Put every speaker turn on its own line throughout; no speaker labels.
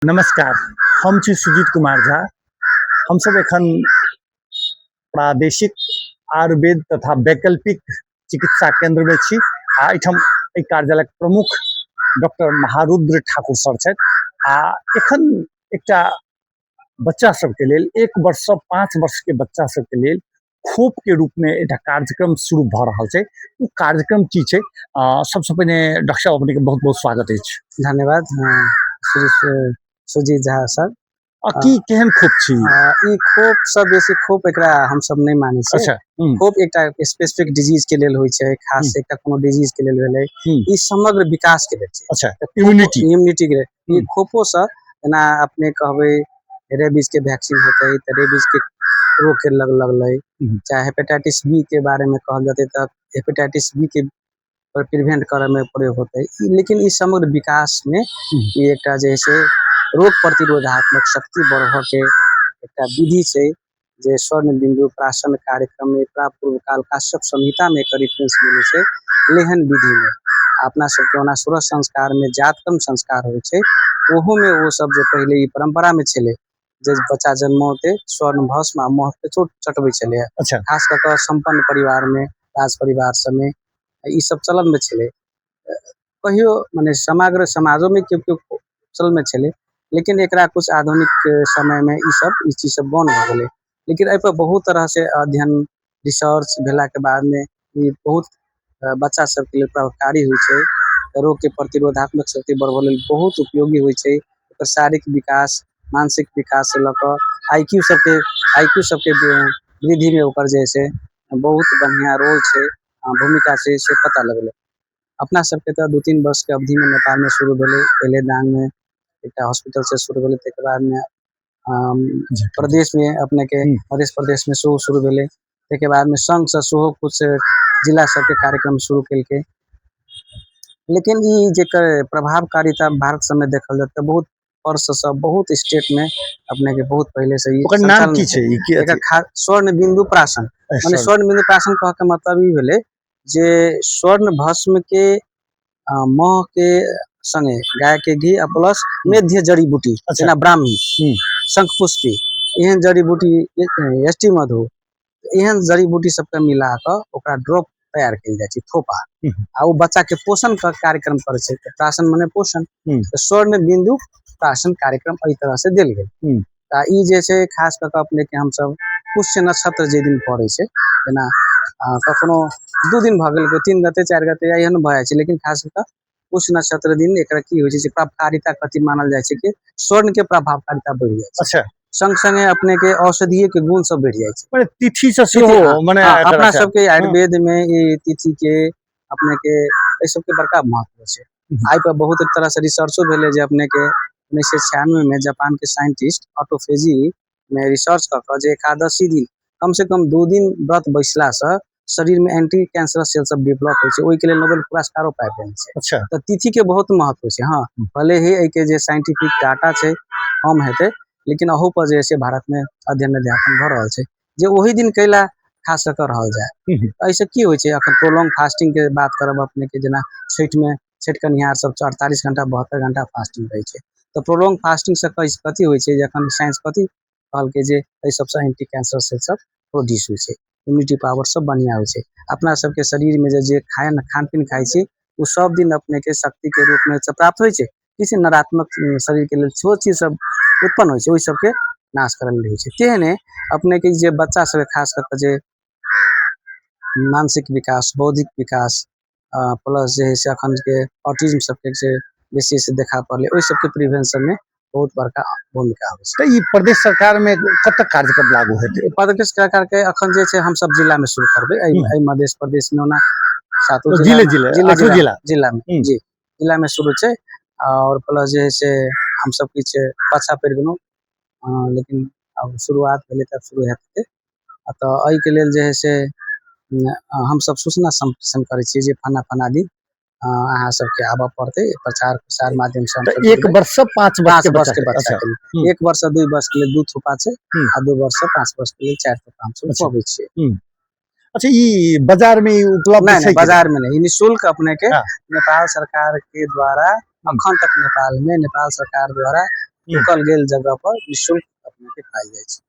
नमस्कार, हम छी सुजीत कुमार झा। हमसब एखन प्रादेशिक आयुर्वेद तथा वैकल्पिक चिकित्सा केंद्र में छी आ एहिठाम एहि कार्यालयक प्रमुख डॉक्टर महारुद्र ठाकुर सर छथि आ एखन एकटा बच्चा सबके लेल 1 वर्ष से 5 वर्ष के बच्चा सबके लेल खोप के रूप में एकटा कार्यक्रम शुरू भऽ रहल छै। ओ कार्यक्रम की छै? सबसे पहिने डॉक्टर साहब, अपने के बहुत बहुत स्वागत अछि।
धन्यवाद श्री सुजीत झा सर।
की केहन खोप छी?
ई खोप सब बेसी खोप एकरा हम सब नहि मानै छी। खोप एकटा स्पेसिफिक डिजीज के लेल होइ छै, खास एकटा कोनो डिजीज के लेल भेलै। ई समग्र विकास के लेल छै।
इम्यूनिटी।
इम्यूनिटी के लेल। ई खोपो से जेना अपने कहबै रेबीज के वैक्सीन होतै तऽ रेबीज के रोग के लग लगलै, चाहे हेपेटाइटिस बी के बारे में कहल जेतै तऽ हेपेटाइटिस बी के प्रिवेंट करऽ में प्रयोग होतै। लेकिन ई समग्र विकास में ई एकटा जे है से रोग प्रतिरोधात्मक शक्ति बढ़बऽ के एकटा विधि छै, जे स्वर्ण बिंदु प्राशन कार्यक्रम में पूर्व काल काश्यप संहिता में एकर रेफरेंस मिलै छै लेहन विधि में। अपना सबके ओना 16 संस्कार में जातकर्म संस्कार होइ छै, ओहो में ओ सब जे पहिले ई परंपरा में छलै जे बच्चा जन्मौते स्वर्ण भस्म आ मह के चोट चटबै छलै। खास कऽ कऽ सम्पन्न परिवार में, राज परिवार सब में ई सब चलन में छलै। कहियो मने समग्र समाजो में केओ केओ चलन में छलै, लेकिन एकरा कुछ आधुनिक समय में ई सब ई चीज सब बंद भऽ गेलै। लेकिन एहि पर बहुत तरह से अध्ययन रिसर्च भेला के बाद में ई बहुत बच्चा सबके लेल प्रभावकारी होइ छै। रोग के प्रतिरोधात्मक शक्ति बढ़बै लेल बहुत उपयोगी होइ छै। ओकर शारीरिक विकास, मानसिक विकास से लऽ कऽ I Q सबके वृद्धि में ओकर जे है से बहुत बढ़िया रोल छै, भूमिका छै, से पता लगलै। अपना सबके तऽ 2-3 वर्ष के अवधि में नेपाल में शुरू भेलै। पहिले दांग में एकटा हॉस्पिटल से शुरू भेलै, ताहिके बाद में प्रदेश में अपने के मध्य प्रदेश में सेहो शुरू भेलै। ताहिके बाद में संघ से सेहो कुछ जिला सबके कार्यक्रम शुरू केलकै। लेकिन ई जेकर प्रभावकारिता भारत सबमे देखल जाय तऽ बहुत वर्ष से बहुत स्टेट में अपने के बहुत पहले से ई
ओकर नाम
संचालन
की
छै।
छै? ई की
एकर स्वर्ण बिंदु प्राशन, माने स्वर्ण बिंदु प्राशन कह के मतलब ई भेलै जे स्वर्ण भस्म के मह के संगे गाय के घी आ प्लस मेध्य जड़ी बूटी, जेना ब्राह्मी, शंखपुष्पी, एहन जड़ी बूटी, यष्टि मधु, एहन जड़ी बूटी सबके मिला कऽ ओकरा ड्रॉप तैयार कयल जाइ छै, थोपा, आ ओ बच्चा के पोषण के कार्यक्रम करै छै। तऽ प्राशन मने पोषण, तऽ स्वर्ण बिंदु प्राशन कार्यक्रम एहि तरह से देल गेल। तऽ ई जे छै खास कऽ कऽ अपने के हमसब पुष्य नक्षत्र जे दिन पड़ै छै, जेना कखनो 2 दिन भऽ गेल, 3 गते 4 गते एहन भऽ जाइ छै, लेकिन खास कऽ कऽ पुष्य नक्षत्र दिन एकरा की होइ छै जे प्रभावकारिता कथी मानल जाइ छै कि स्वर्ण के प्रभावकारिता बढ़ि जाइ छै। संग संगे अपने के औषधीय के गुण सब बढ़ि जाइ छै।
मने तिथि से सेहो,
तिथि, हाँ,
मने
हाँ,
एकर
अपना
अच्छा।
सबके आयुर्वेद में ई तिथि के अपने के एहि सबके बड़का महत्व छै। आइ पर बहुत तरह से रिसर्चो भेलै जे अपने के 1996 में जापान के साइंटिस्ट ऑटोफेजी में रिसर्च कऽ कऽ जे एकादशी दिन कम से कम 2 दिन व्रत बैसला से शरीर में एंटी कैंसर सेल सब डेवलप होइ छै, ओहिके लेल नोबेल पुरस्कारो पाबि गेल छै। तऽ तिथि के बहुत महत्व छै। हाँ, भले ही एहिके जे साइंटिफिक डाटा छै कम हेतै, लेकिन अहू पर जे छै भारत में अध्ययन अध्यापन भऽ रहल छै जे ओही दिन कैला खास कऽ कऽ रहल जाय। एहिसँ की होइ छै, अखन प्रोलॉन्ग फास्टिंग के बात करब अपने के, जेना छठि में छठि कनिहार सब 48 घंटा 72 घंटा फास्टिंग रहै छै, तऽ प्रोलॉन्ग फास्टिंग से कथी होइ छै जे अखन साइंस कथी कहलकै जे एहि सबसँ एंटी कैंसर सेल सब प्रोड्यूस होइ छै, इम्यूनिटी पावर सब बढ़िया होइ छै। अपना सबके शरीर में जे खान पीन खाइ छी ओ सब दिन अपने के शक्ति के रूप में प्राप्त होइ छै। किछु नकारात्मक शरीर के लेल सेहो चीज सब उत्पन्न होइ छै, ओहि सबके नाश करल होइ छै। तेहने अपने के जे बच्चा सबके खास कऽ कऽ जे मानसिक विकास, बौद्धिक विकास, प्लस जे है से अखन के ऑटिज्म सबके जे बेसी से देखा पड़लै, ओहि सबके प्रिवेंशन में बहुत बड़का भूमिका होइ छै।
तऽ ई प्रदेश सरकार में कतऽ कार्यक्रम लागू हेतै?
प्रदेश सरकार के अखन जे छै हमसब जिला में शुरू करबै। एहि मध्य प्रदेश में ओना सातो
जिले
जिला में,
जिले,
जिले,
आठो
जिला,
जिला।
जिला में, जी, जिला में शुरू छै। और प्लस जे है से हमसब किछु पाछा पड़ि गेलहुँ, लेकिन आब शुरुआत भेलै तब शुरू हेतै। तऽ एहिके लेल जे है से हमसब सूचना संप्रेषण करै छियै जे फना फना दिन अहाँ सबके आबऽ पड़तै, प्रचार प्रसार माध्यम से हमसब
तऽ 1
जुड़बै।
वर्ष से 5 वर्ष
5
के
वर्ष
बच्चा
के
के,
बच्चा
अच्छा।
के लेल। 1 वर्ष से 2 वर्ष के लेल 2 थोपा छै, आ 2 वर्ष से 5 वर्ष के लेल 4 थोपा हमसब पबै छियै।
अच्छा, ई बाजार में ई उपलब्ध
नहीं,
छै
नहीं,
कि
बाजार में नहीं, ई निःशुल्क अपने के
हाँ।
नेपाल सरकार के द्वारा अखन तक नेपाल में नेपाल सरकार द्वारा रोकल गेल जगह पर निःशुल्क अपने के खायल जाइ छै।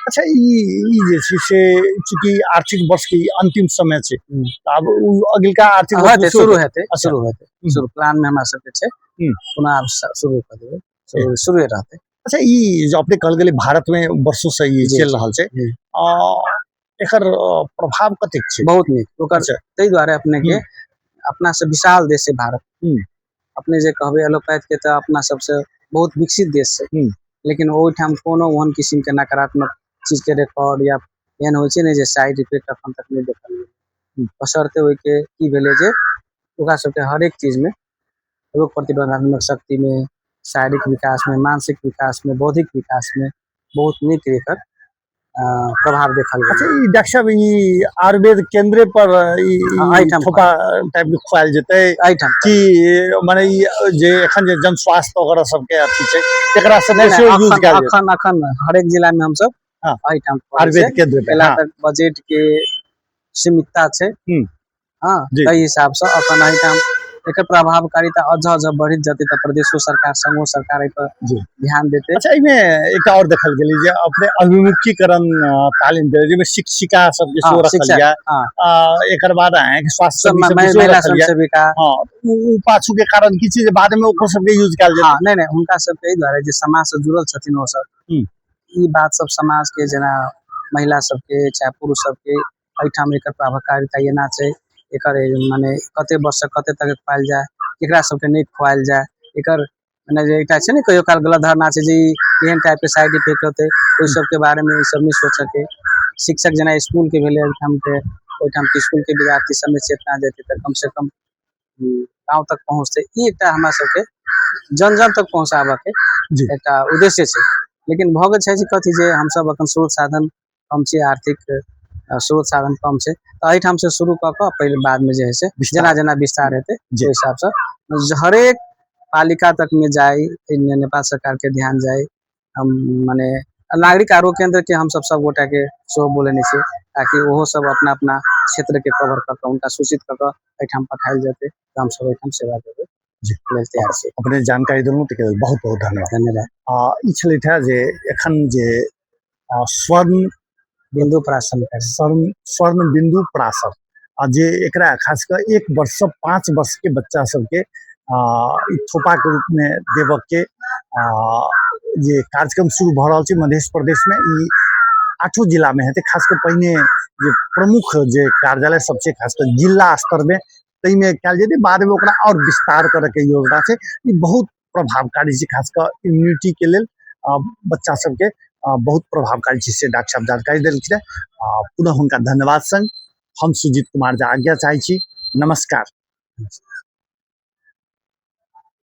अच्छा, ई ई जे छै से चूँकि आर्थिक वर्ष के ई अंतिम समय छै, तऽ आब ओ अगिलका आर्थिक वर्ष
हेतै,
मे सेहो
शुरू हेतै।
अच्छा।
शुरू हेतै। शुरू प्लान मे हमरा सबके छै। पुनः आब शुरू कऽ देबै, शुरुए रहतै।
अच्छा, ई जो अपने कहल गेलै भारत मे वर्षो से ई चलि रहल छै, एकर प्रभाव कतेक छै?
बहुत नीक ओकर। ताहि दुआरे अपने के अपना से विशाल देश छै भारत। अपने जे कहबै एलोपैथ के, तऽ अपना सबसे बहुत विकसित देश छै। लेकिन ओहिठाम कोनो ओहन किसिम के नकारात्मक चीज के रिकॉर्ड या एहन होइ छै ने जे साइड इफेक्ट अखन तक नहि देखल गेलै। बशर्ते ओहिके की भेलै जे ओकरा सबके हरेक चीज मे, रोग प्रतिबंधात्मक शक्ति मे, शारीरिक विकास मे, मानसिक विकास मे, बौद्धिक विकास मे बहुत नीक एकर प्रभाव देखल गेलै।
अच्छा, ई डॉक्टर साहब, ई आयुर्वेद केंद्रे पर ई
एहिठाम।
थोपा टाइप के खुआयल जेतै
एहिठाम।
कि माने ई जे एखन जे जन स्वास्थ्य वगैरह सबके अथी छै, तेकरा सबके
नहि,
सेहो यूज
अखन
कयल जेतै?
अखन अखन हरेक जिला मे हमसब एहिठाम करै
आयुर्वेद
छियै।
केंद्र पे।
पहिला तक बजट के सीमितता छै। ताहि हिसाबसँ अखन एहिठाम एकर प्रभावकारिता अझ अझ बढ़ैत जेतै तऽ प्रदेशो सरकार, संघो सरकार एहि पर ध्यान देतै।
अच्छा, एहिमे एकटा आओर देखल गेलै जे अपने अभिमुखीकरण तालीम देल, जाहिमे शिक्षिका सबके सेहो रखल
शिक्षक,
जाय। एकर बाद अहाँके स्वास्थ्य कर्मी सबके सेहो
महिला
रखल जाय।
स्वयंसेविका।
हँ, ओ पाछू के कारण की छै जे बाद मे ओकरो सबके यूज कयल जेतै?
हँ, नहि नहि, हुनका सबके एहि दुआरे जे समाज से जुड़ल छथिन ओ सब, ई बात सब समाज के, जेना महिला सबके चाहे पुरुष सबके, एहिठाम एकर प्रभावकारिता एना छै, एकर माने कते वर्ष से कते तक खुआयल जाय, केकरा सबके नहि खुआयल जाय, एकर माने जे एकटा छै ने कहियो काल गलत धारणा छै जे ई एहन टाइप के साइड इफेक्ट होतै, ओहि सबके बारे मे ई सब नहि सोचके। शिक्षक जेना स्कूल के भेलै, ओहिठाम के स्कूल के विद्यार्थी सबमे चेतना जेतै तऽ कम से कम गाँव तक पहुँचतै। ई एकटा हमरा सबके जन जन तक पहुँचाबऽ के एकटा उद्देश्य छै। लेकिन भऽ गेल छै जे कथी जे हमसब अखन स्रोत साधन कम छै, आर्थिक स्रोत साधन कम छै, तऽ एहिठाम से शुरू कऽ कऽ पहिले बाद मे जे है से
विस्तार।
जेना जेना विस्तार हेतै ओहि हिसाबसँ हरेक पालिका तक मे जाइ, एहिमे नेपाल सरकार के ध्यान जाइ। हम माने नागरिक आरोग्य केंद्र के हमसब सब गोटा के सेहो बोलेने छियै ताकि ओहो सब अपना अपना क्षेत्र के कवर कऽ कऽ हुनका सूचित कऽ कऽ एहिठाम पठायल जेतै तऽ हमसब एहिठाम सेवा देबै लेल तैयार छी।
अपने जानकारी देलहुँ, ताहिके लेल बहुत बहुत धन्यवाद।
धन्यवाद।
ई छलथि हे जे एखन जे स्वर्ण
बिंदु प्राशन।
स्वर्ण स्वर्ण बिंदु प्रासर, आ जे एकरा खास कऽ 1 वर्षसँ 5 वर्षके बच्चा सबके ई थोपाके रूपमे देबऽके जे कार्यक्रम शुरू भऽ रहल छै मध्य प्रदेशमे, ई आठो जिलामे हेतै। खास कऽ पहिने जे प्रमुख जे कार्यालय सब छै, खास कऽ जिला स्तरमे, ताहिमे कयल जेतै, बादमे ओकरा आओर विस्तार करऽके योजना छै। ई बहुत प्रभावकारी छै, खास कऽ इम्यूनिटीके लेल बच्चा सबके बहुत प्रभावकारी छै, से डॉक्टर साहब जानकारी देलखिन हेँ। पुनः हुनका धन्यवाद संग हम सुजीत कुमार झा आज्ञा चाहै छी। नमस्कार।